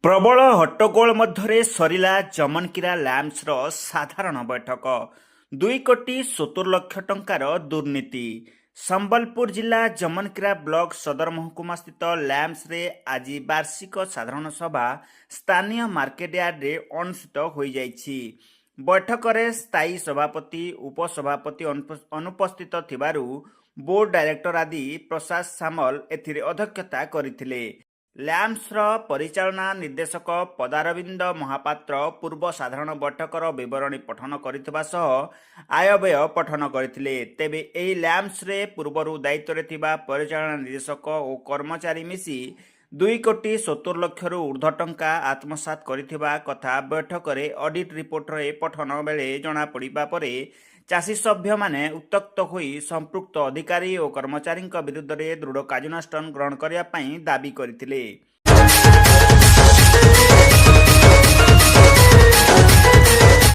ପ୍ରବଳ ହଟ୍ଟଗୋଳ ମଧ୍ୟରେ ସରିଲା ଜମନକିରା ଲ୍ୟାମ୍ପସର ସାଧାରଣ ବୈଠକ। 2 କୋଟି 70 ଲକ୍ଷ ଟଙ୍କାର ଦୁର୍ନୀତି। ସମ୍ବଲପୁର ଜିଲ୍ଲା ଜମନକିରା ବ୍ଲକ ସଦର ମହକୁମାସ୍ଥିତ ଲ୍ୟାମ୍ପସରେ ଆଜି ବାର୍ଷିକ ସାଧାରଣ ସଭା ସ୍ଥାନୀୟ ମାର୍କେଟ ୟାର୍ଡରେ ଅନୁଷ୍ଠିତ ହୋଇଯାଇଛି। ବୈଠକରେ ସ୍ଥାୟୀ ସଭାପତି, ଉପସଭାପତି ଅନୁପସ୍ଥିତ ଥିବାରୁ ବୋର୍ଡ ଡାଇରେକ୍ଟର ଆଦି ପ୍ରସାଦ ସାମଲ ଏଥିରେ ଅଧ୍ୟକ୍ଷତା କରିଥିଲେ। ଲ୍ୟାମ୍ପସର ପରିଚାଳନା ନିର୍ଦ୍ଦେଶକ ପଦାରବିନ୍ଦ ମହାପାତ୍ର ପୂର୍ବ ସାଧାରଣ ବୈଠକର ବିବରଣୀ ପଠନ କରିଥିବା ସହ ଆୟବ୍ୟୟ ପଠନ କରିଥିଲେ। ତେବେ ଏହି ଲ୍ୟାମ୍ପସରେ ପୂର୍ବରୁ ଦାୟିତ୍ୱରେ ଥିବା ପରିଚାଳନା ନିର୍ଦ୍ଦେଶକ ଓ କର୍ମଚାରୀ ମିଶି 2 କୋଟି 70 ଲକ୍ଷରୁ ଉର୍ଦ୍ଧ୍ୱ ଟଙ୍କା ଆତ୍ମସାତ କରିଥିବା କଥା ବୈଠକରେ ଅଡିଟ୍ ରିପୋର୍ଟରେ ପଠନ ବେଳେ ଜଣାପଡ଼ିବା ପରେ ଚାଷୀ ସଭ୍ୟମାନେ ଉତ୍ତ୍ୟକ୍ତ ହୋଇ ସମ୍ପୃକ୍ତ ଅଧିକାରୀ ଓ କର୍ମଚାରୀଙ୍କ ବିରୁଦ୍ଧରେ ଦୃଢ଼ କାର୍ଯ୍ୟାନୁଷ୍ଠାନ ଗ୍ରହଣ କରିବା ପାଇଁ ଦାବି କରିଥିଲେ।